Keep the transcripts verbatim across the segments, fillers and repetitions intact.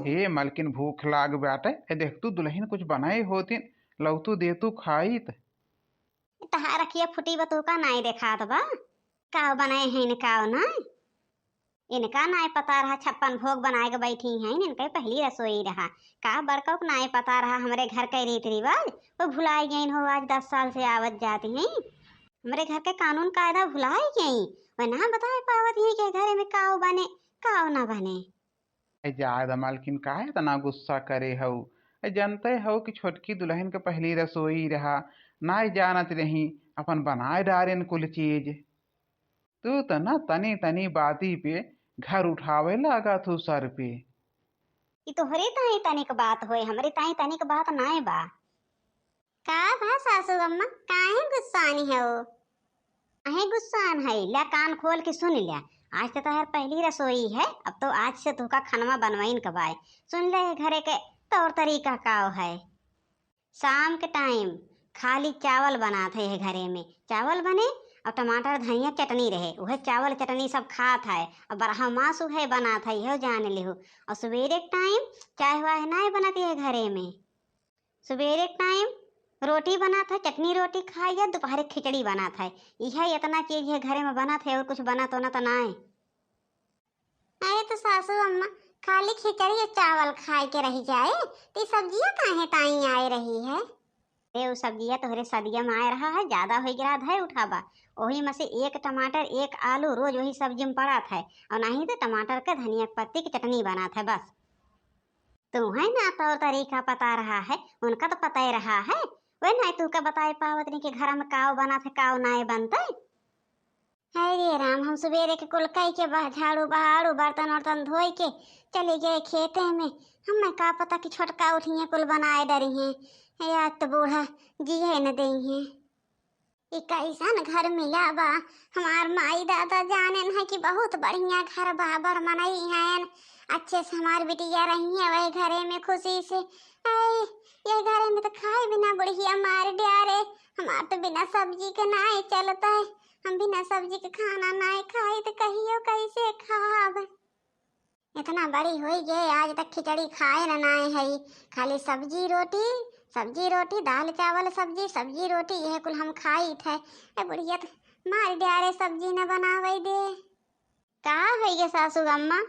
हे मलकिन, भूख लाग बाटे। ए, देख तू दुलहिन कुछ बनाए होतिन, लौतू देतू खाइत। तहार अखिया फुटी बा, तोहका नाई देखात बा? काव बनाए हैं न काव नाई? इनका नाई पता रहा, छप्पन भोग बनाए के बैठी हैं, इनका ही पहली रसोई रहा। का बड़कऊ के नाई पता रहा हमरे घर के रीत रिवाज, वो भुलाई गईन हो, आज दस साल से आवत जाती हैं। हमरे घर के कानून कायदा भुलाई गई, वह ना बताए पावत हैं कि घरे में काव बने, काव ना बने। ए, जाए द मालकिन, काहे इतना गुस्सा करे हऊ? ए, जानते हऊ कि छोटकी दुलहिन के पहली रसोई रहा, नाई जानत रही, अपन बनाए डारेन कुल चीज। तू त ना तनी तनी बाती पे घर उठावे लागा थू सर पे। ई तोहरे ताई तनिक बात होए, हमरे ताई तनिक बात नाय बा। का बा सासू अम्मा, काहे गुस्सान हो? काहे गुस्सान है? ल्या कान खोल के सुन ल्या, आज तो तोहर पहली रसोई है, अब तो आज से तोहका खनवा बनवाइन के बाय। सुन ले घरे के तौर तरीका काव है। शाम के टाइम खाली चावल बनात है यह घरे में, चावल बने और टमाटर धनिया चटनी रहे, वह चावल चटनी सब खात है और बरहा मांस उहे बनात है, यह जान लिहो। और सवेरे के टाइम चाय वाय नाय बनत यह घरे में। सुबेरे के टाइम रोटी बनात है, चटनी रोटी खाई है, दोपहरे खिचड़ी बनात है। इहे इतना चीज है घरे में बनात है, और कुछ बनात होना तो ना है। अरे तो सासू अम्मा, खाली खिचड़ी और चावल खाए के रह जाए, तो ई सब्जिया काहे ताई आए रही है? अरे वो सब्जिया तोहरे सदिया में आए रहा है, ज्यादा हो गिरा है उठाबा, वही में से एक टमाटर, एक आलू रोज वही सब्जी में पड़ात है, और नहीं तो टमाटर के धनिया के पत्ती की चटनी बनात है बस। तुम्हें ना तौर तरीका पता रहा है, उनका तो पता ही रहा है। वे ना तुहका बताए पावत नहीं कि घर में काव बनात है, काव नाय बनते। हाय रे राम, हम सुबेरे के कुल कई के बा-, झाड़ू बहाड़ू, बर्तन वर्तन धोई के चले गए खेते में। हमें का पता कि छोटका उठिए कुल बनाए डरी हैं। हे, आज तो बूढ़ा जिए न देई हैं। ई कैसन घर मिला बा? हमार माई दादा जानेन है कि बहुत बढ़िया घर बा, बड़ मनई हैं, अच्छे से हमार बिटिया रही है वही घरे में खुशी से। ऐ, ये घरे में तो खाए बिना बुढ़िया मार डारे। हमार तो बिना सब्जी के नाय चलता है, हम बिना सब्जी के खाना नाय खाई तो कहियो कैसे खाब? इतना बड़ी होई गए, आज तक खिचड़ी खाए न नाए हई, खाली सब्जी रोटी, सब्जी रोटी, दाल चावल सब्जी, सब्जी रोटी, यह कुल हम खाई थे। ए बुढ़िया त मार डारे, सब्जी न बनावे दे। का होई गे सासू अम्मा?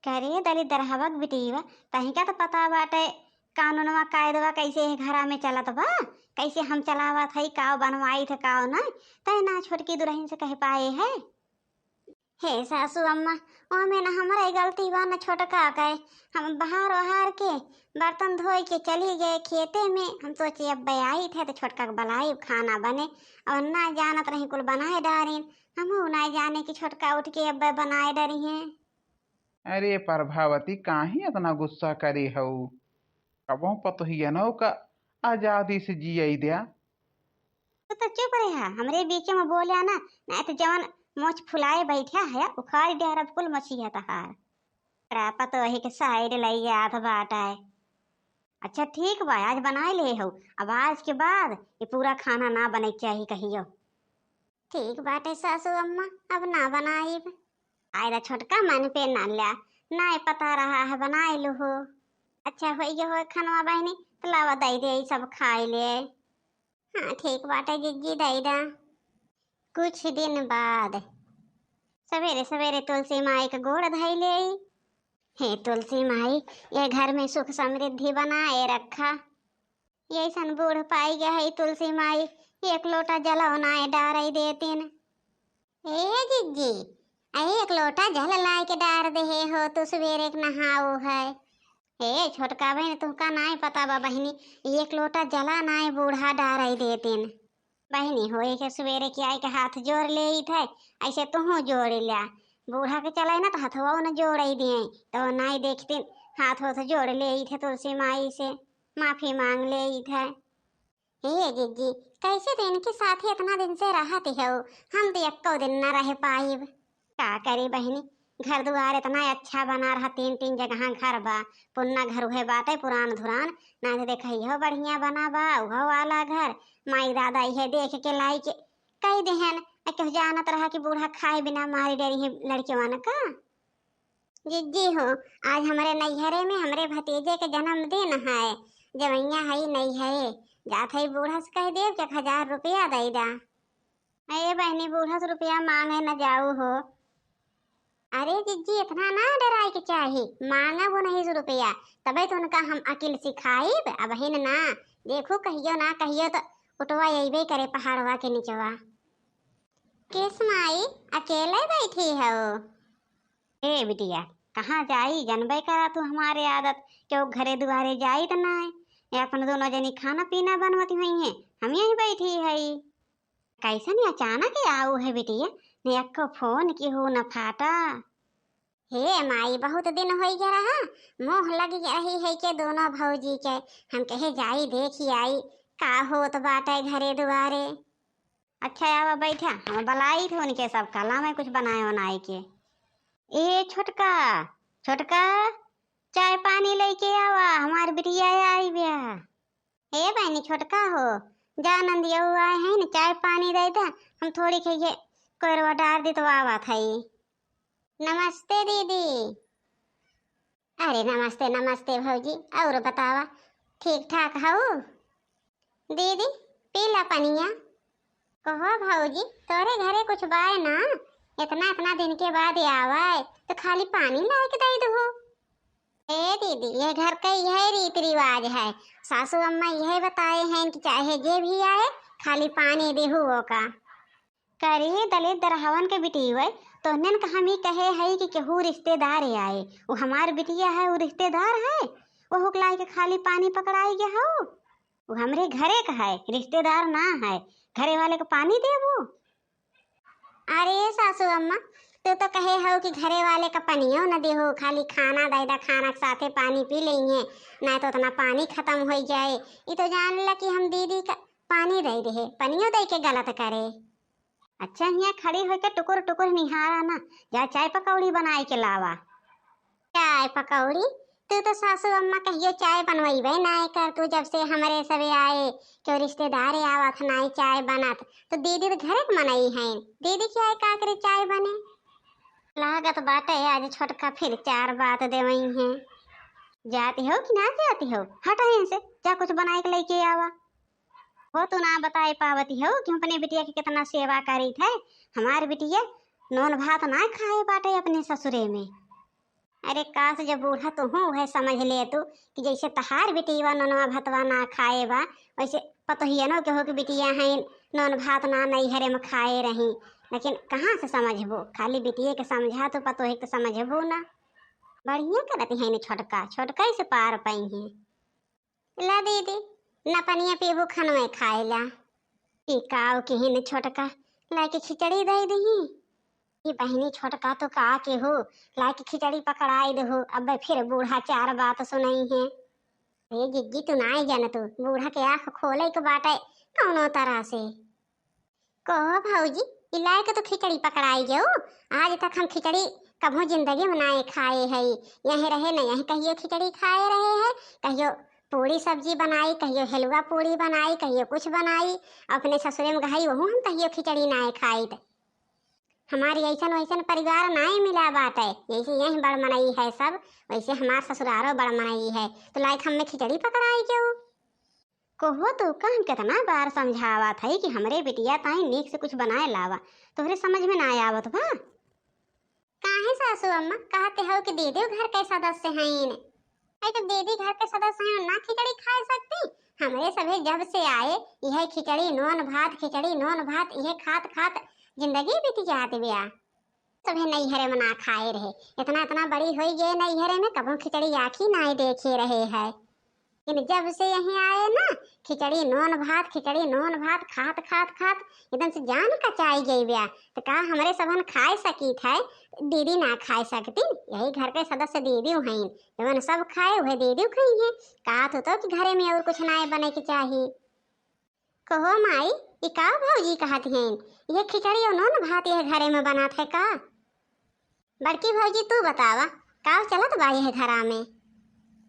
करे दलिद्दरहवा के बिटिया, तहिका त पता बाटे कानूनवा कायदवा कैसे है घरा में चलत बा, कैसे हम चलावत हई, काव बनवाई थे काव न, तै ना छोटकी दुलहिन से कह पाए है। हे सासू अम्मा, ओमे न हमरे गलती बा न छोटका के। हम बहार ओहार के बर्तन धोई के चली गए खेते में। हम सोचे अब आई थे तो छोटका के बलाई खाना बने, और ना जानत रही कुल बनाए डारिन। हमहू ना जाने कि छोटका उठ के अब बनाए डरी हैं। अरे प्रभावती, काहे इतना गुस्सा करे हऊ? कबहू पतोहियनो का आजादी से जिये द्या। तू तो चुप रहा, हमरे बीच में बोल्या ना, नहीं तो जवन मोछ फुलाए बैठा है, उखाड़ डारब कुल मोछिया तहार। बड़ा पतोही के side लई जात बाटे। अच्छा ठीक बा, आज बनाए ले हऊ, अब आज के बाद ये पूरा खाना ना बने के चाही कहियो। ठीक बाटे सासू अम्मा, अब ना बनाइब। आए दा छोटका मन पे ना ल्या, ना पता रहा है बनाए लूहो। अच्छा होई गयो हो खनवा बहिनी, तो लावा दई दे, ई सब खाए ले। हाँ, ठीक बाटे जिज्जी, दई दा। कुछ दिन बाद सवेरे सवेरे तुलसी माई के गोड़ धई ले। हे तुलसी माई, ये घर में सुख समृद्धि बनाए रखा। यैसन बूढ़ पाई गया है तुलसी माई, एक लोटा जलौ नाय डारई देतिन। ए जिज्जी, आ एक लोटा जल लाय के डार देहे हो, तू सुबेरे के नहाऊ है। ए छोटका बहिन, तुहका नाय पता बा बहिनी, एक लोटा जला नाय बूढ़ा डारई देतिन। बहिनी होए के सुबेरे के आए के हाथ जोर लेइत है, ऐसे तुहू जोड़ ल्या। बूढ़ा के चले ना तो हथवा न जोड़ई दिए, तो नाय देखतिन, हाथ होथ जोड़ लेइत है तुलसी माई से, माफी मांग लेइत है। हे जिज्जी, कैसे तो इनके साथ ही इतना दिन से रहत हो, हम तो एको दिन न रह पाइब। का करी बहिनी, घर दुआर इतना अच्छा बना रहा, तीन तीन जगह घर बा, पुन्ना घर उहे बाटे पुरान धुरान, ना तो देखा इहो बढ़िया बना बा, उहो वाला घर, माई दादा इहे देख के लाई के कह देहन, आ केहू जानत रहा कि बूढ़ा खाए बिना मारी डरी है लड़के वान का। जिज्जी हो, आज हमरे नैहरे में हमरे भतीजे के जन्मदिन है। जवैया है नैहरे, जात है बूढ़ा से कह देब कि एक हजार रुपया दे दा। ए बहनी, बूढ़ा से रुपया मांगे न जाऊ हो। अरे जिज्जी, इतना ना डराए के चाही, मांगब उन्हीं से रुपया, तबे तो उनका हम अकिल सिखाइब। अबहिन ना, देखू कहियो ना कहियो तो उठवा अइबे करे पहाड़वा के निचवा। किस माई, अकेले बैठी हो? ए बिटिया, कहाँ जाई, जनबे करा तू हमारे आदत, केहू घरे दुआरे जाई त नाय। ये अपन दोनों जनी खाना पीना बनवती हुई हैं, हम यहीं बैठी हई। कैसन अचानक आऊ है बिटिया, न एको फोन की हो न फाटा। हे माई, बहुत दिन होई गया रहा, मोह लग गया रही है के दोनों भौजी के। हम कहे जाई देखी आई का होत बाटे घरे दुआरे। अच्छा आवा बैठा, हम बलाई थे उनके सब कला में कुछ बनाए बनाए के। ए छोटका, छोटका, चाय पानी लेके आवा, हमार बिटिया आई बिया। ए बहनी छोटका हो, जा नंदिया आए हैं न, चाय पानी दे दा, हम थोड़ी के ये कोरवा डार दी तो आवा था। नमस्ते दीदी। अरे नमस्ते नमस्ते भौजी, और बतावा, ठीक ठाक हऊ? दीदी, पी ला पनिया। कहो भौजी, तोरे घरे कुछ बाय ना? इतना इतना दिन के बाद आवे तो खाली पानी लाए के दे दू। ए दीदी, ये घर का यह रीति रिवाज है, सासू अम्मा यह बताए हैं कि चाहे जे भी आए, खाली पानी देहू ओका। करी दलित दरहवन के बिटिया, तोहनन का हम ही कहे हई कि केहू रिश्तेदार आए, वो हमार बिटिया है, वो रिश्तेदार है, वो हुकलाई के खाली पानी पकड़ाई गया हो। वो हमरे घरे का है, रिश्तेदार ना है, घरे वाले को पानी देबू? अरे सासू अम्मा, तू तो कहे हो कि घरे वाले का पनियो न देहू, खाली खाना दे दा, खाना के साथे पानी पी लेंगे, ना तो उतना पानी खत्म हो जाए। ये तो जान ला कि हम दीदी का पानी दे दे, पनियो दे के गलत करे। अच्छा, हियाँ खड़ी होके टुकुर टुकुर निहारा ना, जा चाय पकौड़ी बनाए के लावा। चाय पकौड़ी? तू तो सासू अम्मा कहियो चाय बनवैबे नाय कर, तू जब से हमरे सबे आए, क्यों रिश्तेदार आवत नाय चाय बनत, तो दीदी तो घरे के मनई हैं, दीदी के आए का करे चाय बने? लागत बाटे आज छोटका फिर चार बात देवई हैं। जाती हो कि ना जाती हो? हट यहाँ से, जा कुछ बनाए के लेके आवा। हो तू ना बताए पावती हो कि हम अपने बिटिया के कितना सेवा करीत है। हमार बिटिया नोन भात ना खाए बाटे अपने ससुरे में। अरे काश जब बूढ़ा तू हो वह समझ ले तू कि जैसे तहार बिटिया नोनवा भतवा ना खाए बा, वैसे पतोहियनो के हो कि बिटिया हैं नोन भात ना नैहरे में खाए रही, लेकिन कहाँ से समझबो? खाली बिटिया के समझा तो पतोही के समझबो ना। बढ़िया करत हैं न छोटका, छोटका ही से पार पाई हैं। ला दीदी, ना पनिया पीबू, खनवे खाए ला। ई काव किहिन छोटका, लाके खिचड़ी दे दही। ई बहिनी छोटका तो का केहू, लाके खिचड़ी पकड़ाई दहू, अबे फिर बूढ़ा चार बात सुनई है। ए जिज्जी, तू नाई जानतू, बूढ़ा के आँख खोले के बाटे कौनो तरह से। कहो भौजी, ई लायक तो खिचड़ी पकड़ाई गयो। आज तक हम खिचड़ी कभो जिंदगी में नाय खाए हई। यहीं रहे न, यहीं कहियो खिचड़ी खाए रहे है, कहियो पूड़ी सब्जी बनाई, कहियो हलवा पूड़ी बनाई, कहियो कुछ बनाई। अपने ससुरे में गई, वहू हम कहियो खिचड़ी नाय खाइत। हमारी ऐसन वैसन परिवार नाय मिला बाटे, जैसे यहीं बड़ मनई है सब, वैसे हमार ससुरारो बड़ मनई है। तो लायक हम में खिचड़ी पकड़ाई गयो। कहो तो का, हम कितना बार समझावत हई कि हमरे बिटिया ताई नीक से कुछ बनाए लावा, तोहरे समझ में ना आवत बा। काहे सासू अम्मा, कहते हो कि दीदी घर के सदस्य हैं? अरे तो दीदी घर के सदस्य हैं, ना खिचड़ी खाए सकती? हमरे सभे जब से आए, यह खिचड़ी नोन भात, खिचड़ी नोन भात, यह खात खात जिंदगी बीत जात बिया। सभे नैहरे में ना खाए रहे, इतना इतना बड़ी होई गए नैहरे में कबो खिचड़ी आँखी नाई देखे रहे है। इन जब से यहीं आए ना, खिचड़ी नोन भात, खिचड़ी नोन भात खात खात खात एकदम से जान कचाई गई बिया। तो का हमरे सबन खाए सकीत है, दीदी ना खाए सकती? यही घर के सदस्य दीदी हैं, जवन सब खाए वह दीदी खाई हैं। का तो, तो कि घरे में और कुछ नाई बने के चाही। कहो माई, ई का भौजी कहत हैं? ये खिचड़ी और नोन भात यह घरे में बनात है का? बड़की भौजी, तू बतावा, का चलत बा यह घरा में?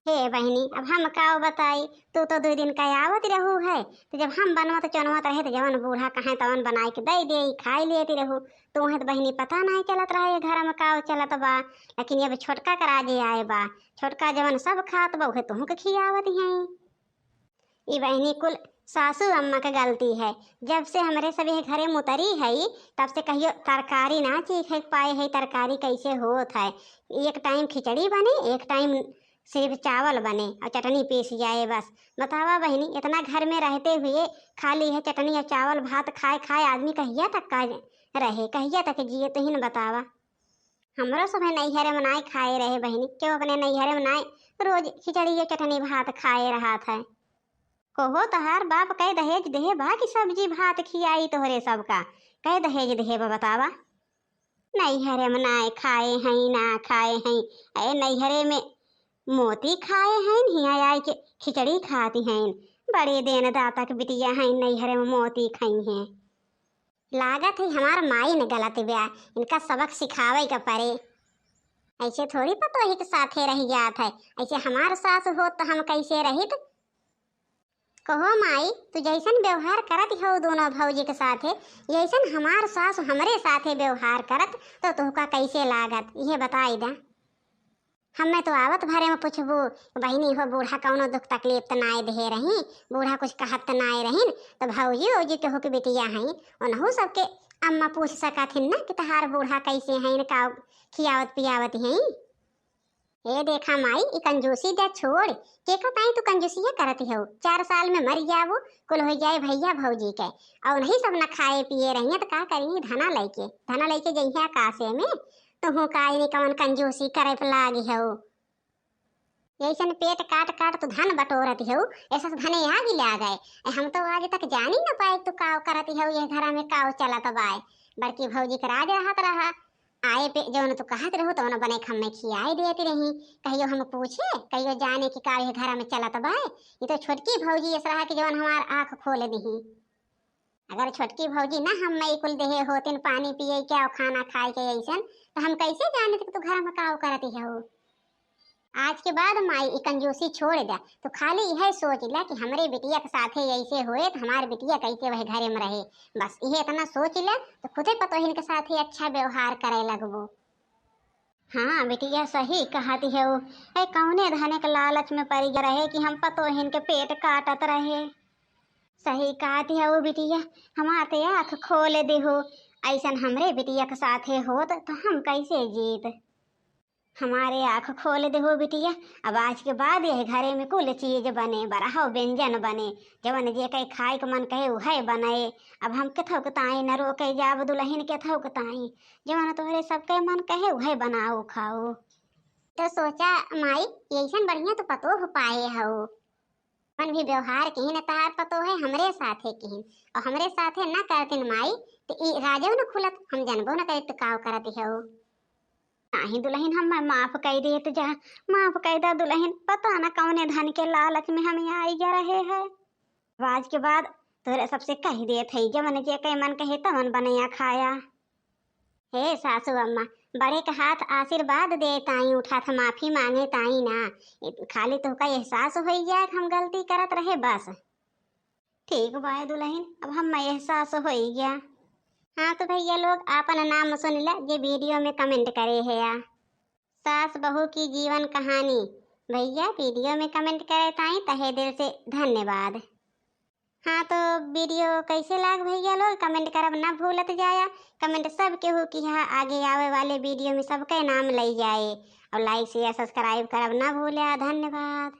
हे बहिनी, अब हम काव बताई, तू तो दुइ दिन का आवत रहू है, तो जब हम बनवत चनवत रहे तो जवन बूढ़ा कहे तवन बनाए के दइ देई, खाइ लेती रहू। तोहे तो बहिनी पता नाहीं चलत रहे ये घर में काव चलत बा, लेकिन अब छोटका के राजे आए बा, छोटका जवन सब खात बा उहे तोहू के खियावत हैं। ई बहिनी कुल सासू अम्मा के गलती है, जब से हमरे सब ये घरे में उतरी है तब से कहियो तरकारी ना चीखे के पाए है, तरकारी कैसे होत है। एक टाइम खिचड़ी बने, एक टाइम सिर्फ चावल बने और चटनी पीस जाए बस। बतावा बहिनी, इतना घर में रहते हुए खाली है चटनी और चावल भात खाए खाए आदमी कहिया तक का रहे, कहिया तक जिए, तुहिन बतावा। हमरो सब नैहरे में नाय खाए रहे बहिनी, केहू अपने नैहरे में नाय रोज खिचड़ी या चटनी भात खाए रहत है। कहो तहार बाप कई दहेज देहे बा कि सब्जी भात खियाई तोहरे सबका, कई दहेज देहे बा बतावा। नैहरे में नाय खाए हैं, ना खाए हैं। ए नैहरे में मोती खाए हैं, हियाँ आए के खिचड़ी खाती हैं। बड़े देन दाता के बिटिया हैं, नैहरे में मोती खाई हैं। लागत है हमार माई न गलत ब्या, इनका सबक सिखावे के परे। ऐसे थोड़ी पतोही के साथे रह जात है, ऐसे हमार सास होत तो हम कैसे रहित? कहो माई, तू जैसन व्यवहार करत हो दोनों भौजी के साथे, यैसन हमार सास हमरे साथे व्यवहार करत तो तुहका कैसे लागत, इहे बताई दा। हमें तो आवत भरे में पूछबू, बहिनी हो बूढ़ा कौनो दुख तकलीफ त नाय देहे रही, बूढ़ा कुछ कहत त नाय रहीन, त भौजी ओजी केहू के बिटिया हईं, उनहू सबके अम्मा पूछ सकत हिन ना कि तहार बूढ़ा कैसे हईन, का खियावत पियावत हईं। ए देखा माई, ई कंजूसी जा छोड़, केका ताई तू कंजूसिया करत हो? चार साल में मर जाबू, कुल हो जाए भैया भौजी के, और नहीं सब न खाए पिए रहिए त का करी धना लैके, धना लैके जइहे आकाशे में। तुहू का इन्हीं कवन कंजूसी करे पे लागी हो? यैसन पेट काट काट तू धन बटोरत हो, ऐसा से धने आग ले आ गए। ए, हम तो आज तक जानी न पाए तू काव करत हो, ये घरा में काव चलत बाय। बड़की भौजी के राज रहत रहा, आए पे जौन तू कहत रहू तौन बने खम्मे खियाए देती रही। कहियो हम पूछे, कहियो जाने कि का ये घरा में चलत बाय। ये तो छोटकी भौजी ऐसा रहा कि जौन हमार आँख खोल दही। अगर छोटकी भौजी ना हम मई कुल देहे होतिन पानी पिए के और खाना खाए के ऐसन, तो हम कैसे जानित कि तू घर में काव करती हो? आज के बाद माई ई कंजूसी छोड़ दे, तू खाली यह सोच ले कि हमरे बिटिया के साथे ऐसे होए तो हमार बिटिया कैसे वह घरे में रहे। बस यह इतना सोच ले तो खुदे पतोहिन के साथे अच्छा व्यवहार करे लगबो। हाँ बिटिया, सही कहती हो। ए, कौने धने के लालच में पड़ गया रहे कि हम पतोहिन के पेट काटत रहे। सही कहती हो बिटिया, हमार ते आँख खोल देहो। ऐसन हमरे बिटिया के साथे होत तो हम कैसे जीत। हमारे आँख खोल देहो बिटिया, अब आज के बाद यह घरे में कुल चीज बने, बरहो व्यंजन बने, जवन जे कहे खाए के मन कहे उहे बनाए। अब हम केथौ के ताई न रोके जाब दुलहिन केथौ के ताई, जवन तोहरे सबके मन कहे उहे बनाओ खाओ। तो सोचा माई, यैसन बढ़िया तो पतोह पाए हो। अपन भी व्यवहार किहिन तहार पतोह है हमरे साथे किहिन, और हमरे साथे ना करतिन माई, तो ई राजो न खुलत, हम जनबो न करित तो काव करत हो। नाही दुलहिन, हम्मे माफ कई देत जा, माफ कई दा दुलहिन, पता न कौने धन के लालच में हम आई जा रहे है। अब आज के बाद तोहरे सबसे कह देत है, जवन जे के मन कहे तवन बनया खाया। हे सासू अम्मा, बड़े के हाथ आशीर्वाद देत आई, उठात माफी मांगत आई ना, खाली तोहका एहसास होई गया कि हम गलती करत रहे बस। ठीक बाय दुलहिन, अब हम एहसास होई गया। हाँ तो भैया लोग, आपन नाम सुन ले जे वीडियो में कमेंट करे है या। सास बहू की जीवन कहानी। भैया वीडियो में कमेंट करे ताई तहे दिल से धन्यवाद। हाँ तो वीडियो कैसे लाग भैया लोग, कमेंट करब ना भूलत जाया। कमेंट सब केहू किहा आगे आवे वाले वीडियो में सबके नाम लई जाए, और लाइक शेयर सब्सक्राइब करब ना भूल्या। धन्यवाद।